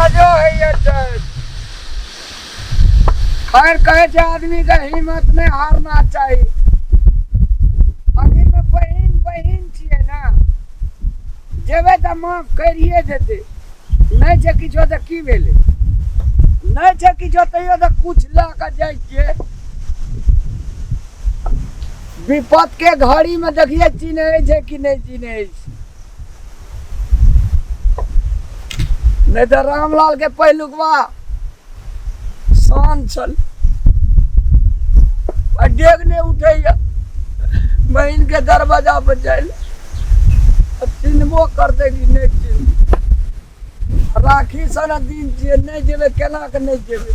आवाजो होइए छै। खैर कहै छै आदमी के हिम्मत नहि हारना चाही। आखिर में बहिन बहिन छियै ने, जेबै तऽ माफ करिए देतै। नहि छै किछो तऽ की भेलै, नहि छै किछो तैयो तऽ कुछ लऽ कऽ जाइ छियै। विपद के घड़ी में देखिए चिन्है छै कि नहि चिन्है छै। नहि तऽ रामलाल के पहिलुकवा शान छल, आ डेग नहि उठैया बहिन के दरवाजा पर जाय लए। आ चिन्हबो करतै कि नहि चिन्हबै। राखी सन दिन छियै, नहि जेबै केना के नहि जेबै।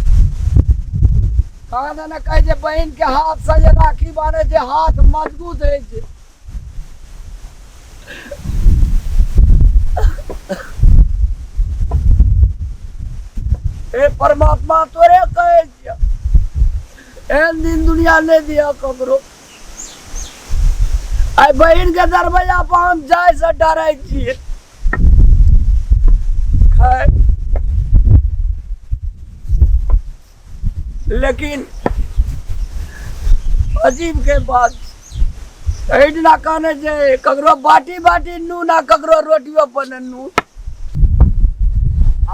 कहाँ दना कहै छै बहिन के हाथ से जे राखी बान्है छै हाथ मजबूत होइ छै। हे परमात्मा तोरे कहै छियौ, एहन दिन दुनिया नहि दिअ ककरो। आइ बहिन के दरवाजा पर हम जाय से डरै छियै। खैर लेकिन अजीब के बात एहि दिना कहने छै ककरो बाटी बाटी नून आ ककरो रोटियो पर ने नून।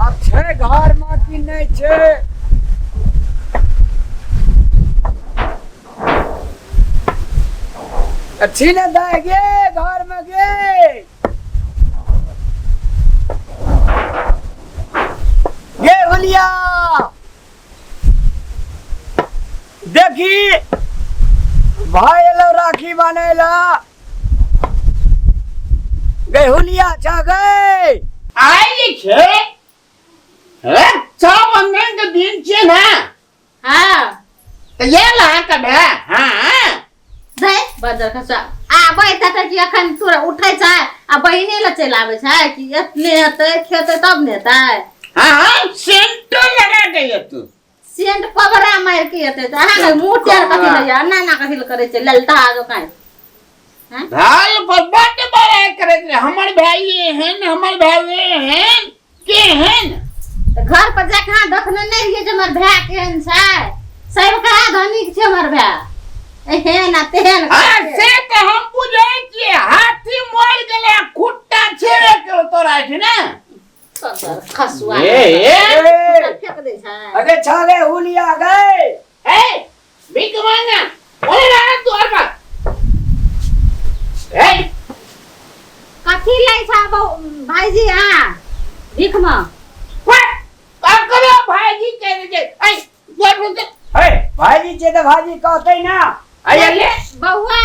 आब छै घर में कि नहि छै? अच्छी ने दाय गे घर में गे गे हुलिया देखी भाई एलो राखी बान्है ला। गे हुलिया छा गए। आइ जे छै रक्षाबंधन के दिन छियै ने। हाँ। तऽ गेल अहाँके भाय? हाँ। धै बजर खसा आबै तऽ कि अखन तोरा उठै छै आ बहिने लए चलि आबै छै कि एतने हेतै खेतै तब ने हेतै। हाँ हाँ सेंटो लगा के तू सेंट पबरा मारि के हेतै तऽ अहाँके मुँह टेढ़ कथी लए एना एना कथी लए करै छै ललता जोकाँ। भाल पर बड्ड बड़ाइ करैत रहे, हमर भाय एहन, हमर भाय एहन, केहन। तऽ घर पर जाके अहाँ देखने नहि रहियै जे हमर भाय केहन छै? सबका धनिक छै हमर भाय, एहन आ तेहन। हाँ से तऽ हम बुझै छियै, हाथी मरि गेलै आ खुट्टा छेबे केलौ तोरा एहिठाम ने। खसुआ ए, ए। फेक दै छै। अरे छागे हुलिया गए। ए भीख मांगा ओरे रहा द्वार पर। ए कथी लै छै भाईजी अहाँ भीख में? ककरो भाईजी कह दे छै। ए द्वार पर चल। ए भाईजी छै तऽ भाईजी कहतै ना। अरे ले बौआ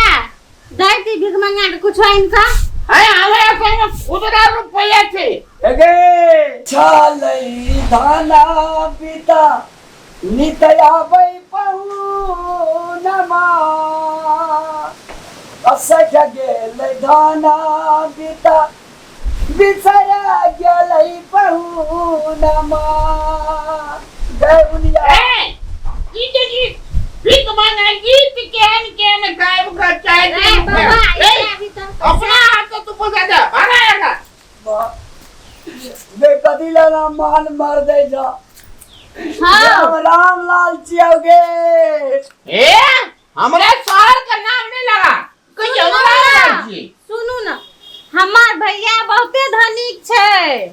दैती भीख मंगा के कुछ आनि कऽ। अरे हमरा संग खुदरा रुपया छै। एगे छलै धाना पिता नित आबै पहुनमा, असठ गेलै धाना पिता बिसरा गेलै पहुनमा। गए उनिया। ए, ई जे गीत भीख मांगा गीत केहन केहन गायब कर चाहे रे बाबा, ए, इतना भी तो अपना हाथ से तू पैसा दे भागा एका। बे कथी लेना मान मार दे जा। हाँ। राम राम लाल छियौ गे। ए हमरा शहर के नाम नहीं लगा कहियो सुनू राम ना, लाल जी। सुनू ना, हमार भैया बहुते धनिक छै।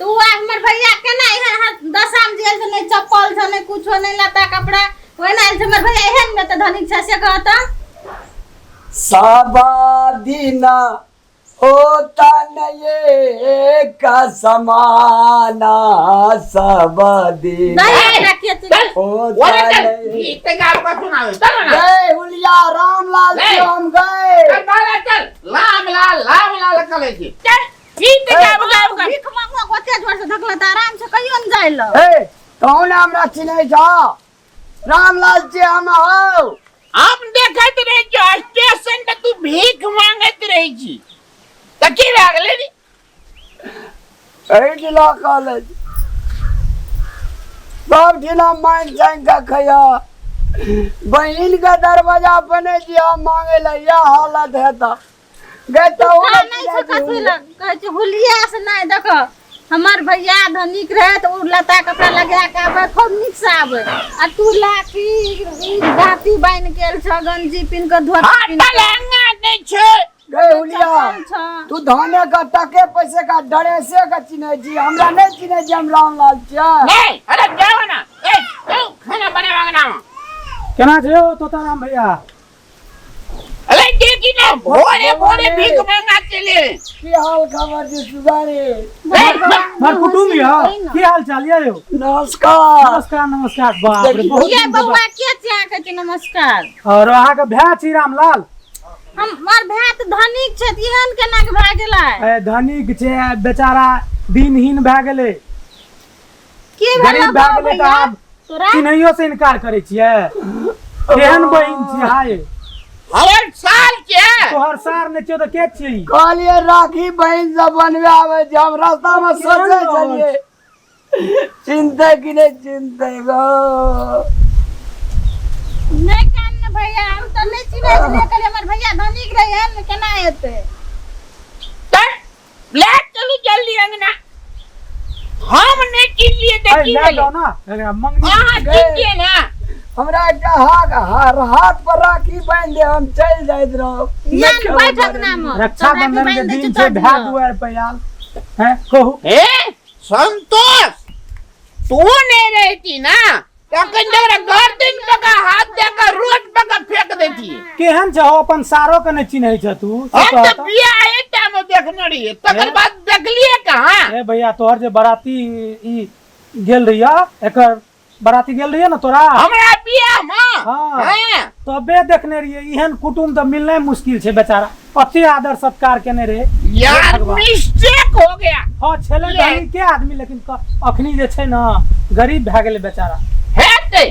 तो आ हमर भैया केना एहन हाथ दशा में जेल छै, नहीं चप्पल छै, नहीं कुछो, नहीं लत्ता कपड़ा, ओहिना आयल छै। हमर भैया एहन में तऽ धनिक छै से कहत। साबा दीना होता नहीं का समाना सब दिन। नहीं, हमरा के चल, होता ओरे चल, नहीं। गीत गाब का सुनावे, चल ना। गए हुलिया रामलाल ले। जी हम गए। चल बाला चल, राम लाल, राम लाल कले जी। चल, गीत गाब गाब का। भीख मांगो गोते जोर से धकला त आराम से कहियो न जाइल। ए कौन हमरा चिन्है छौ? रामलाल जी हम हौ। हम देखैत रहे छी स्टेशन पे तू भीख मांगैत रहे छी, त की भए गेलै रे? एहि जिला कॉलेज सब ठिना मांगि चांगि कऽ खैया, बहिन के दरवाजा पर नहि दिया मांगे ला, यह हालत है। तऽ गए तऽ नहि छै कथी लग कहै छै हुलिया से नहि देखो। हमर भैया धनिक रहे तऽ ओ लत्ता कपड़ा लगा के आबै, खूब नीक से आबै, आ तू लाठी ई दाँती बान्हि के आयल छह, गंजी पिन्ह के, धोती पिन्ह फाटल के, अंगा नहि छै। गै हुलिया, चप्पल छह। तू धाने का टके पैसे का ड्रेसे का चिन्है छी, हमरा नहि चिन्है छी, हम रामलाल छियै। नहीं, अरे जाओ ना, ए जाओ खाना बनावा ना। केना छै यौ तोताराम भैया? अरे देखी ना, भोरे भोरे भीख मांगा चले। की हाल खबर छै सुगारी? हमर कुटुम्ब यौ, की हाल चाल यौ? नमस्कार। नमस्कार नमस्कार। बाप रे, बहुत ये दिन के बाद। बौआ, के छियै अहाँके छै नमस्कार? और अहाँके भाय छी रामलाल? हमर भाय तऽ धनिक छै, तऽ एहन केना के भए गेलै? ए, धनिक छै बेचारा, दिनहीन भए गेलै। की भेलौ गरीब भए गेलै तऽ भैया आब तोरा? चिन्हैयो से इनकार करै छियै? केहन बहिन छी हाय। हमर साल के तोहर सार नहि छियौ तऽ के छियै ई? कहलियै राखी बहिन सब बनबे आबै छै, हम रास्ता मे सोचै छलियै चिन्हतै कि नहि चिन्हतै गो। नहि कान ने भैया, हम तऽ नहि चिन्है छलियै, कहलियै हमर भैया धनिक रहै, एहन केना हेतै? तर ले चलू जल्दी अंगना, हम नहीं चिल्लिए अरे तऽ की लए भेलै? जाउ ना एकरा मंगनी। अहाँ चिल्लिए ना। हमरा एकटा हाथ हाथ पर राखी बान्हि दे, हम चलि जाइत रहब। ना ना, बैठक नाम रक्षाबंधन के दिन छै, भाय दुआर पर आयल हैं, कहू। हे संतोष, तू नहीं रहती ना तखन जकरा गर्दन पे का हाथ दे के रोड पे का फेंक देती। केहन छहो, अपन सारो के नहि चिन्है छ तू से हम कह तऽ तऽ। बियाह एकटा में देखने रहिए, तकर बाद देखलिए कहाँ। ए भैया, तोहर जे बराती ई गेल रहिया, एकर बराती गेल रहिए ना तोरा? हमरा बियाह में? हाँ। हाँ। तबे देखने रहिए, एहन कुटुम्ब तऽ मिलनाइ मुश्किल छै। बेचारा अति आदर सत्कार केने रहे। यार, भगवान। मिस्टेक हो गया। हाँ, छलै ले। धनी के आदमी, लेकिन अखनी जे छै ने गरीब भए गेलै बेचारा। हेतै,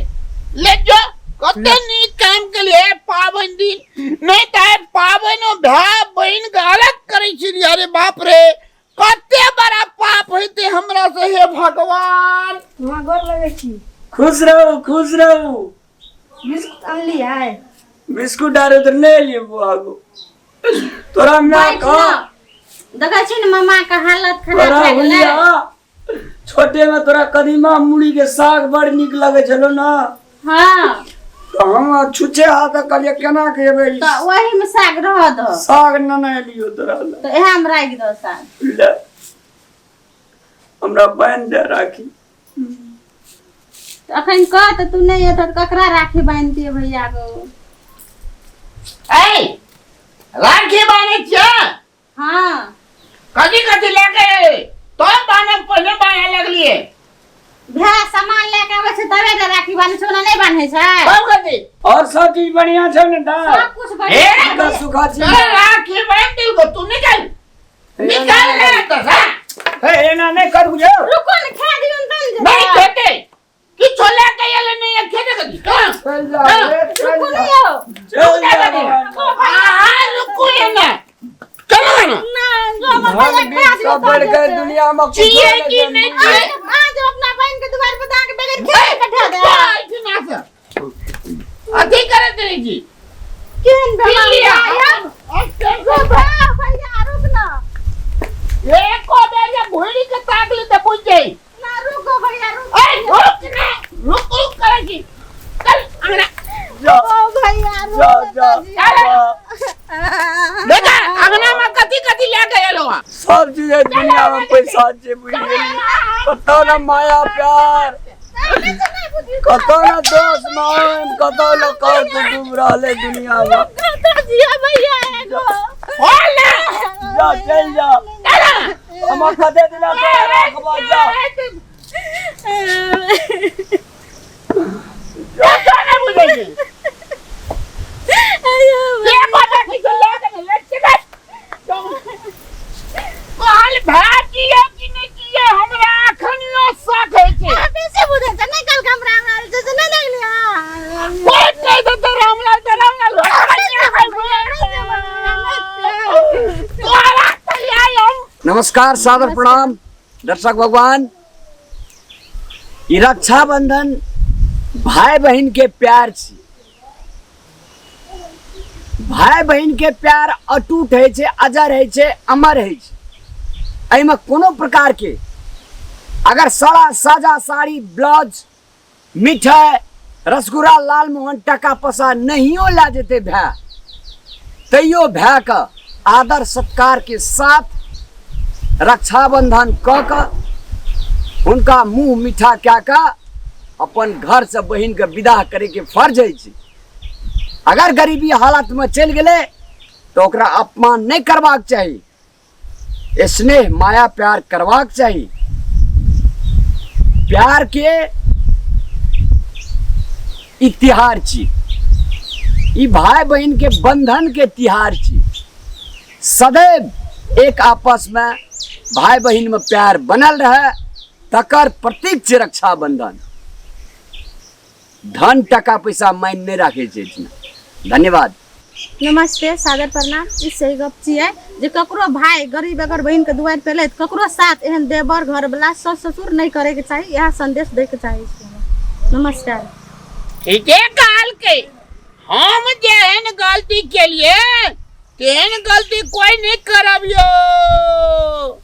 ले जो, कते नीक काम के लिए पाबनि दिन नहीं तऽ पाबनि भाय बहिन के अलग करै छी। अरे बाप रे, कते बड़ा पाप हेतै हमरा से, हे भगवान। माँ, गोर लगै छी। खुश रहू, खुश रहू। बिस्कुट अनलियै? बिस्कुट आर उधर नहि एलियै बुआ गो, तोरा माय बैठ कह न। देखै छी ने मामा के हालत खराब तोरा भए गेलै। हुलिया, छोटे में तोरा कदीमा मूली के साग बड़ नीक लगै छलो ना? हाँ। तऽ हम छुछे हाथ कहलियै केना के एबै ई। तऽ ओही में साग रह दो। साग नेने एलियो तोरा लए। तऽ इएह में राखि दो साग। ले, हमरा बान्हि दे राखी। तऽ अखन कह तऽ, तू नहि एतऽ तऽ ककरा राखी बान्हितियै भैया गो? ऐ राखी बान्है छियै? हाँ। कथी कथी लए के तो बान्हब? पहिले बान्है लगलियै। भैया सामान लए के आबै छै तबे ने राखी बान्है छै, ओना नहि बान्है छै। सब कथी? और सब चीज बढ़िया छै ने दाय? सब कुछ बढ़िया। हे, सुखा सुखा छी। तोरा राखी बान्हि देलको, तू निकल निकल ले तऽ सा। हे, एना नहि करू यौ। रुको ने, खा दियौ ने तहन जेतै। नहीं खेते, किछो लए के एलै नहीं है, खेते कथी? कहाँ? चल जा रे, चल रुको जा। ने यौ। चल जा। आ रुकू एने, चलो ना। ना जो हमर भैया धन खा बीत दियौ सब तहन बढ़ गए जेतै। दुनिया में कुछो छियै नहि कि छै। नहि छियै? अहाँ जब अपना बहिन के दुआर पर अहाँके बगैर खेत पठा दे। अथी करैत रहै छी। केहन पी लिअ। भैया भैया, रुक ना। एको बेर जे घुरि के ताकली तऽ बुझि जाइ। ना, रुको भैया, रुको। ऐ रुक ना, रुक रुक करै छी, चल अंगना। जा। ओ भैया, रुक। जा जा। चल। जा। देखा, अंगना में कथी कथी लए के एलौ हँ? सब चीज है दुनिया में, पैसा छै, बुझि गेली? कतौ ना माया प्यार, कतौ ना दोस्त मान, कतौ ना कर कुटुम्ब रहले दुनिया में। भैया एगो खोल ना। जा, चल जा। चल। हम कते दिना तोरा राखबो, जा। कुछो नहि बुझै छी। एको टा किछो लए के नहि, ले चल। कहल भए किए कि नहि किए, हमरा अखनियो शक होइ छै। बेसी बुझै छै नहि, कल हमरा आयल छै से नहि देखलियै। कोइ कहि देतै रामलाल तऽ रामलाल तोरा तैयार हम। नमस्कार, सादर प्रणाम दर्शक भगवान। ई रक्षाबंधन भाई बहिन के प्यार छी। भाई बहिन के प्यार अटूट होइ छै, अजर होइ छै, अमर होइ छै। एहिमे कोनो प्रकार के अगर सारा साजा साड़ी ब्लाउज मिठाई रसगुल्ला लालमोहन टका पैसा नहियो लए जेतै भाय, तैयो भायके आदर सत्कार के साथ रक्षाबंधन कऽ कऽ हुनका मुँह मीठा कए कऽ अपन घरसँ बहिनके विदाह करैके फर्ज अछि। अगर गरीबी हालतमे चलि गेलै तऽ ओकरा अपमान नहि करबाक चाही, स्नेह माया प्यार करबाक चाही। प्यार के ई तिहार छी, ई भाई बहन के बंधन के तिहार छी। सदैव एक आपस में भाई बहन में प्यार बनल रहे तकर प्रतीक छै रक्षाबंधन। धन टका पैसा माइन नहि राखै छै एहिठिना। धन्यवाद। नमस्ते, सादर प्रणाम। ई सही गप छियै जे ककरो भाई गरीब अगर बहिन के दुआरि पे एलै तऽ ककरो साथ एहन देवर घरवला सास ससुर नहि करैके चाही, इएह संदेश दैके चाही छी हम। नमस्कार। ठीके कहलकै, हम जेहन गलती केलिए तेहन गलती कोई नहीं करब यो।